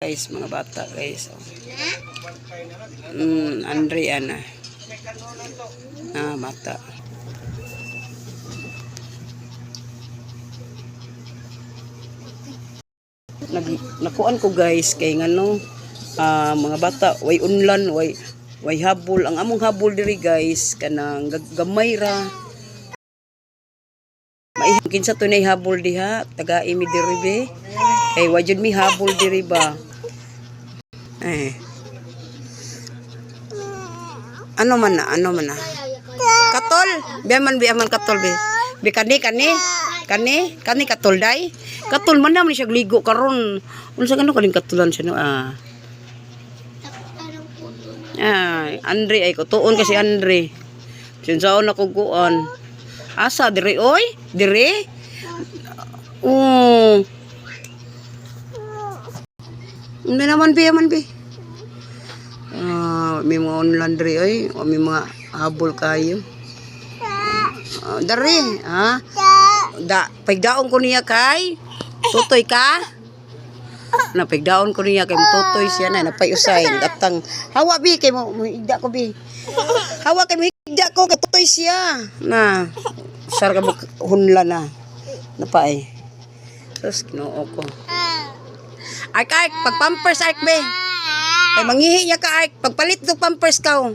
Guys, mga bata, guys. Oh. Andre ana. Ah, bata. Nag nakuan ko, guys, kay ngano mga bata way unlan, way habol. Ang among habol diri, guys, kanang gamay ra. May kinsa to nay habol diha, taga mi diri be. Kay wa jud mi habol diri ba. Eh. Ano man na, ano man na? Katol, biya man katol be. Bi kani kani kani kani katol day. Katol man naman siya ligo karon. Unsa gano kaning katulan siya no ah. Ah, Andre ay kutuon kasi Andre. Sinsaon ako guan. Asa dire oy? Dire? Oh. Hindi naman bi, man bi. Ah, may mga online diri oy, o may mga habol kayo. Ah, dari, ha? Da, pigdaon ko niya kay tutoy ka. Na pigdaon ko niya kay tutoy siya na napay usay datang hawa bi kay mo higda ko bi. Hawa kay mo higda ko kay tutoy siya. Na sar ka hunla na. Napay. Sus, Ginoo ko. Ark, Ark, pag pampers, Ark, be. Kay manghihi niya ka, Ark. Pagpalit og pampers ka. Oh.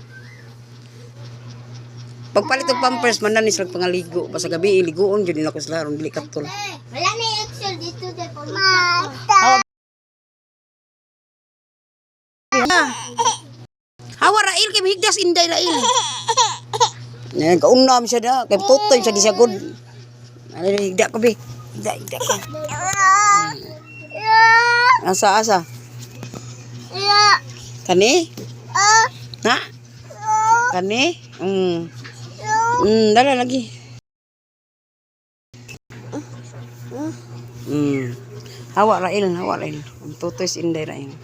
Pagpalit og pampers, man na ni sila pangaligo. Basta gabi, iliguon, dyan nila ko sila, aron dili katol. Wala na yung Excel dito sa Hawa. Hawa, Rail, kay mahigdas, inday, Rail. Ngayon, kaunam siya na. Kay tutoy siya, di siya good. Ano, higda ko, be. Higda, higda ko. Asa, asa? Kani? Na? Kani? Dala lagi. Hawa rail, hawa rail. Ang tutoy inday rail.